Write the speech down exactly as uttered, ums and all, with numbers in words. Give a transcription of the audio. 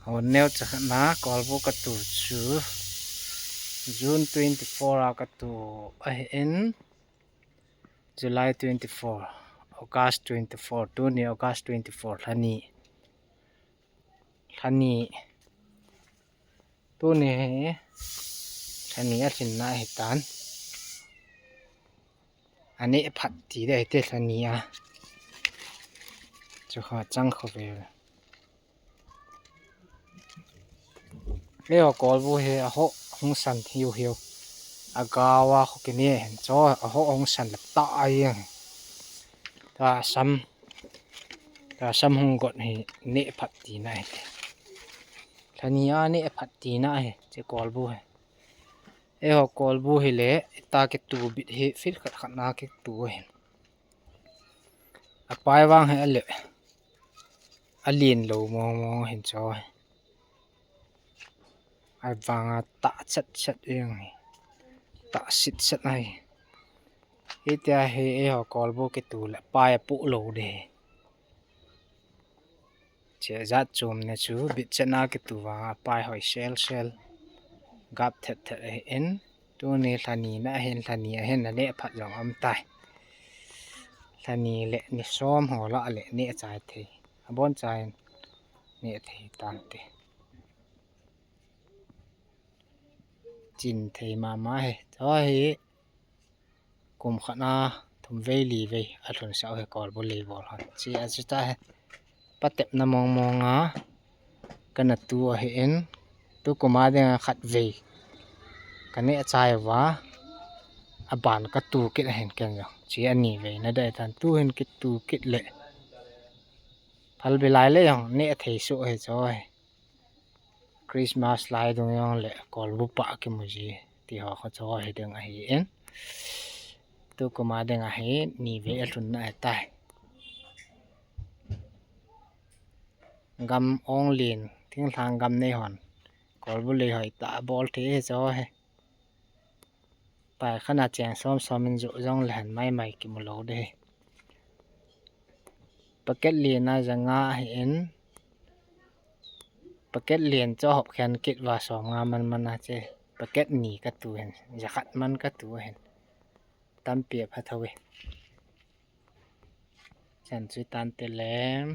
Hon neo chakhat na kolbu katu chu June twenty-four a katu ahin, July twenty-four, August twenty-four, tuni August twenty-four, lhani, lhani, tuni hi lhani a lhinna ahitan. Aneh phat ti ding ahi te lhani a. Chu kha chang kho ve. Eiho kolbu hi aho hung san hiu hiu. Agawa kho kini hin cho aho hung san le ta ai ang. Ta sam, ta sam hung got hi neh phat tina ahi te. Lhani a neh phat tina ahi che kolbu hi. Eiho kolbu hi le ta kitu bit hi fit khat khat na kitu ahin. Apai vang hi ale alen lou mong mong hin cho hi. Ai vang a ta chat chat eng hi. Ta sit chat ai. Hitia hi eiho kolbu kitu le pai apu lou de. Che jat chom ne chu bit chat na kitu vang a pai hoi sel sel. Gap thet thet ahin. Tuni lhani na ahin, lhani ahin, aneh phat jong um tai. Lhani le ni som ho la le neh chai thei. Abon chai neh thei tante. Chin thei mama hi. Cho hi kum khat na thum vei li vei alhun sau hi kolbu lei bol hon. Chi a chu ta hi. Patep na mong mong a kana tu ahin, tu kuma ding a khat vei kaneh chai uva, aban katu kit ahin ken jong. Chi ani vei na dei tan tu hin kitu kit le. Phal bilai le jong neh thei su ahi cho hi. Christmas lai dung jong le kolbu pa kimu ji ti ho kho cho hi ding ahin. Tu kuma ding ahi ni vei alhun na ahitai. Gam ong lin, thinglhang gam nei hon. Kolbu lei hoi ta bol thei hi cho hi. Tai khat na cheng som som in ju jong le han mai mai kimu lou de hi. Packet lina janga ahin. Packet lin cho hop khen kit va som nga man man a che. Packet ni katu hin, jakhat man katu hin. Tampi apha tho e. Chan chu tante lem.